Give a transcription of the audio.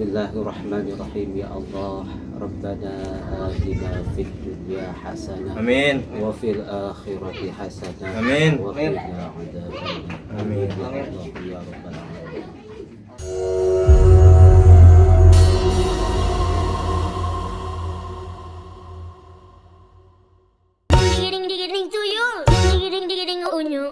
Bismillahirrahmanirrahim, ya Allah. Rabbana atina fid dunya hasanah Amin. wa fil akhirati hasanah Amin. wa qina adzabannar. Amin. Ya Allah ya Rabbal alamin. Digiring digiring tuyul, digiring digiring unyu.